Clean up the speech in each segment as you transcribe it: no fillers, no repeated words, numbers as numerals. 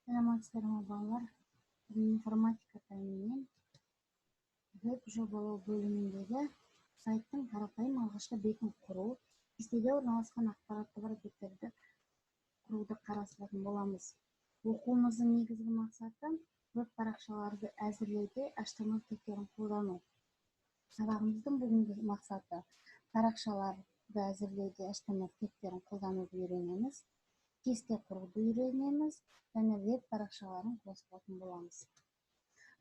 Саламатсыздар ма, балалар? Бүгін информатика пәнінен веб жобалау бөліміндегі сайттың қарапайым алғашқы бетін құру, кестеде орналасқан ақпаратты бар беттерді құруды қарастыратын боламыз. Оқуымыздың негізгі мақсаты веб парақшаларды әзірлеуде HTML тегтерін қолдану. Сабағымыздың бүгінгі мақсаты парақшаларды әзірлеуде HTML тегтерін қолдануды үйренеміз, кесте құруды үйренеміз және веб парақшаларын құрастыратын боламыз.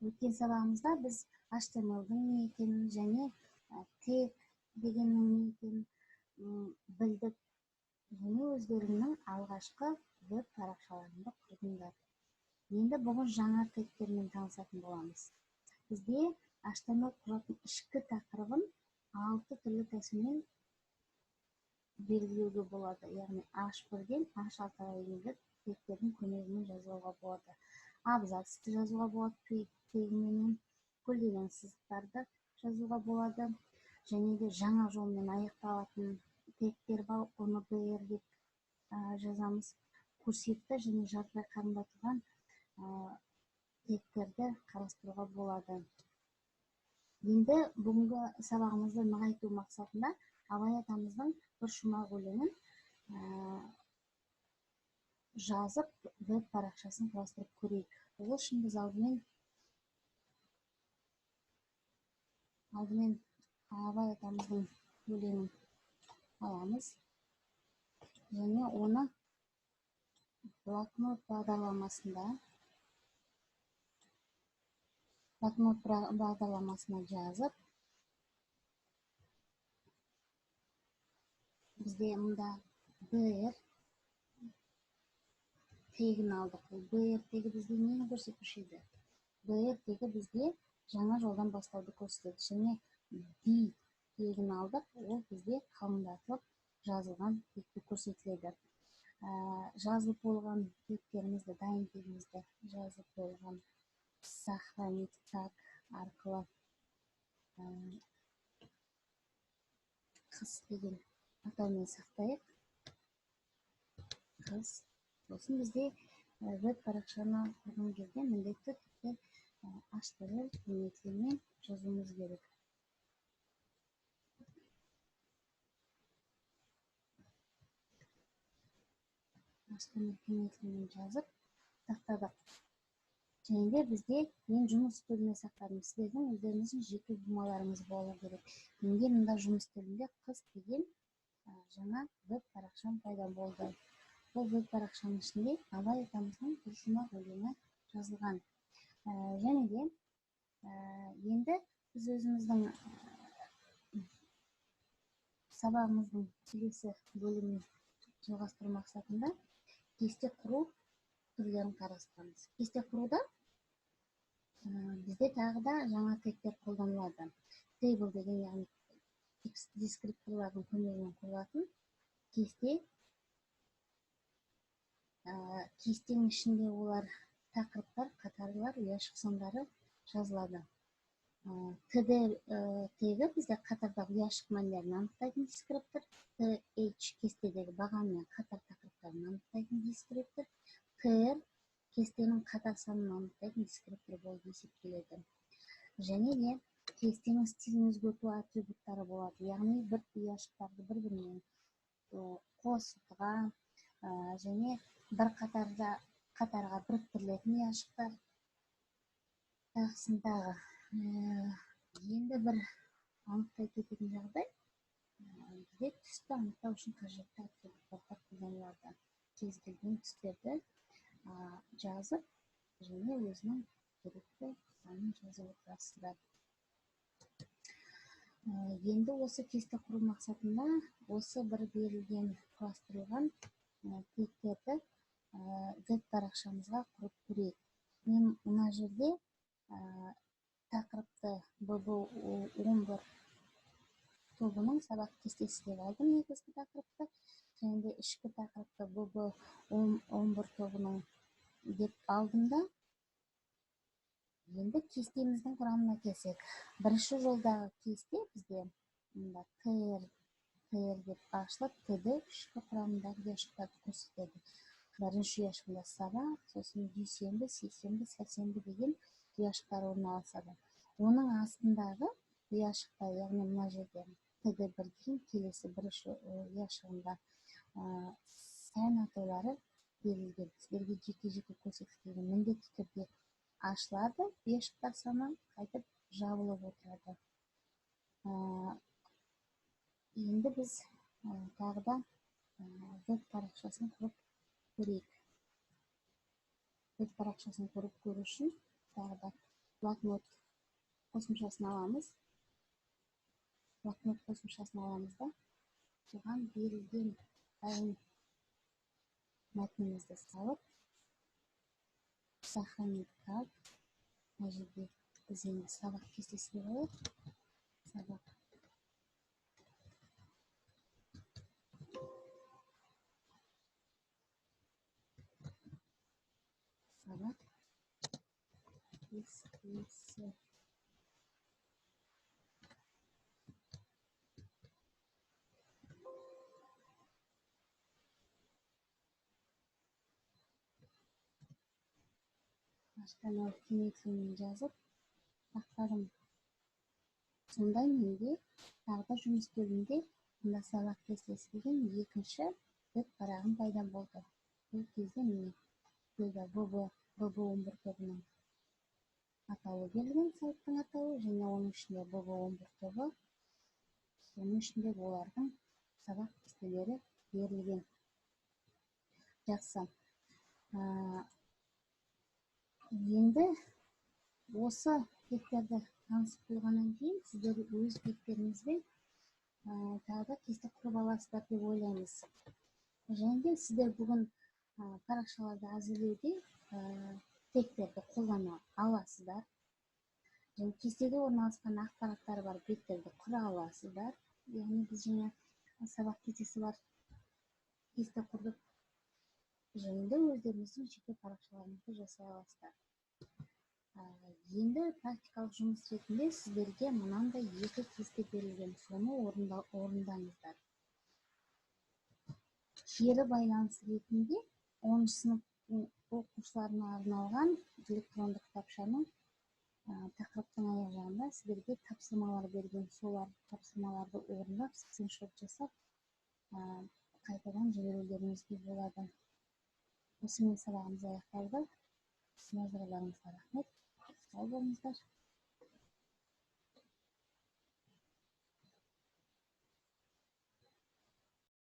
Өткен сабағымызда біз HTML-дің не екенін және тег дегеннің не екенін білдік және өздеріңнің алғашқы веб парақшаларыңды құрдыңдар. Енді бүгін жаңа тегтермен танысатын боламыз. Бізде HTML құжаттың ішкі тақырыбын 6 түрлі тәсілмен белгілеуге болады. Яғни H1-ден H6-ға дейінгі тегтердің көмегімен жазуға болады. Абзацты жазуға болады тегіменен, көлденең сызықтарды жазуға болады. Және де жаңа жолмен аяқталатын тегтер бар, оны BR деп жазамыз. Курсивті және жартылай қарындатылған тегтерді қарастыруға болады. Енді бүгінгі сабағымызды нығайту мақсатында Абай атамыздың бір шумақ өлеңін жазып, веб парақшасын құрастырып көрейік. Ол үшін біз алдымен Абай атамыздың өлеңін аламыз және оны блокнот бағдарламасына жазып, бізде мұнда BR тегін алдық. Ол BR тегі бізде нені көрсетуші еді? BR тегі бізде жаңа жолдан бастауды көрсетеді. Және D тегін алдық, ол бізде қалыңдатылып жазылған текті көрсетіледі. Жазылып болған тектерімізді, дайын тегімізді жазып болған сохранить как арқылы қыс деген атаумен сақтайық. Қыс. Сосын бізде веб парақшаны құрған кезде міндетті түрде HTML кеңейтіліммен жазуымыз керек. HTML кеңейтіліммен жазып сақтадық. Және де бізде мен жұмыс үстеліне сақтадым. Сіздердің өздеріңіздің жеке бумаларыңыз болу керек. Менде мында жұмыс үстелінде қыс деген жаңа веб парақшам пайда болды. Бұл веб парақшаның ішінде Абай атамыздың бір шумақ өлеңі жазылған. Және де енді біз өзіміздің сабағымыздың келесі бөлімін жалғастыру мақсатында кесте құру түрлерін қарастырамыз. Кесте құруда бізде тағы да жаңа тегтер қолданылады. Table деген, яғни текст дескрипторлардың көмегімен құрылатын кесте. Кестенің ішінде олар тақырыптар, қатарлар, ұяшық сандары жазылады. TD тегі бізде қатардағы ұяшық мәндерін анықтайтын дескриптор, TH кестедегі баған мен қатар тақырыптарын анықтайтын дескриптор, TR кестенің қатар санын анықтайтын дескриптор болып есептеледі. Және де кестенің стилін өзгерту атрибуттары болады, яғни бір ұяшықтарды бір-бірімен қосуға және бір қатарға біріктірілетін ұяшықтар тағысын тағы. Енді бір анықтай кететін жағдай, бізде түсті анықтау үшін қажетті атрибуттар қолданылады. Кез келген түстерді жазып және өзінің керекті санын жазып отырасыздар. Енді осы кесте құру мақсатында осы бір берілген құрастырылған тегтерді веб парақшамызға құрып көрейік. Мен мына жерде тақырыпты BB11 тобының сабақ кестесі деп алдым негізгі тақырыпты, және де ішкі тақырыпты BB11 тобының деп алдым да. Енді кестеміздің құрамына келсек, бірінші жолдағы кесте бізде мында TR деп ашылып, TD ішкі құрамындағы ұяшықтарды көрсетеді. Бірінші ұяшығында сабақ, сосын дүйсенбі, сейсенбі, сәрсенбі деген ұяшықтар орналасады. Оның астындағы ұяшықта, яғни мына жерде ТД1-ден келесі бірінші ұяшығында сән атаулары берілген. Сіздерге жеке-жеке көрсетілген, міндетті түрде ашылады, ұяшықтар саны қайтып жабылып отырады. Енді біз тағы да веб парақшасын құрып көрейік. Веб парақшасын құрып көру үшін тағы да блокнот қосымшасын аламыз. Блокнот қосымшасын аламыз да, соған берілген дайын мәтінімізді салып, сохранить как, мына жерде біз енді сабақ кестесі деп алайық. Сабақ. Сабақ кестесі. HTML кеңейтілуін жазып сақтадым. Сонда менде тағы да жұмыс бөлімінде мына сабақ кестесі деген екінші веб парағым пайда болды. Бұл кезде міне BB11 тобының атауы берілген, сайттың атауы, және оның ішінде BB11 тобы, соның ішінде олардың сабақ кестелері берілген. Жақсы. Енді осы беттерді танысып болғаннан кейін сіздер өз беттеріңізбен тағы да кесте құрып аласыздар деп ойлаймыз. Және де сіздер бүгін парақшаларды әзірлеуде тегтерді қолдана аласыздар. Және кестеде орналасқан ақпараттар бар беттерді құра аласыздар. Яғни біз жаңа сабақ кестесі бар кесте құрдық. Және де өздеріңіздің жеке парақшаларыңызды жасай аласыздар. Енді практикалық жұмыс ретінде сіздерге мынандай екі кесте берілген, соны орындаңыздар. Кері байланыс ретінде 10 сынып оқушыларына арналған электронды кітапшаның тақырыптың аяқ жағында сіздерге тапсырмалар берген, солар тапсырмаларды орындап, скриншот жасап, қайтадан жіберулеріңізге болады. Осымен сабағымыз аяқталды. Назарларыңызға рахмет. Сау болыңыздар.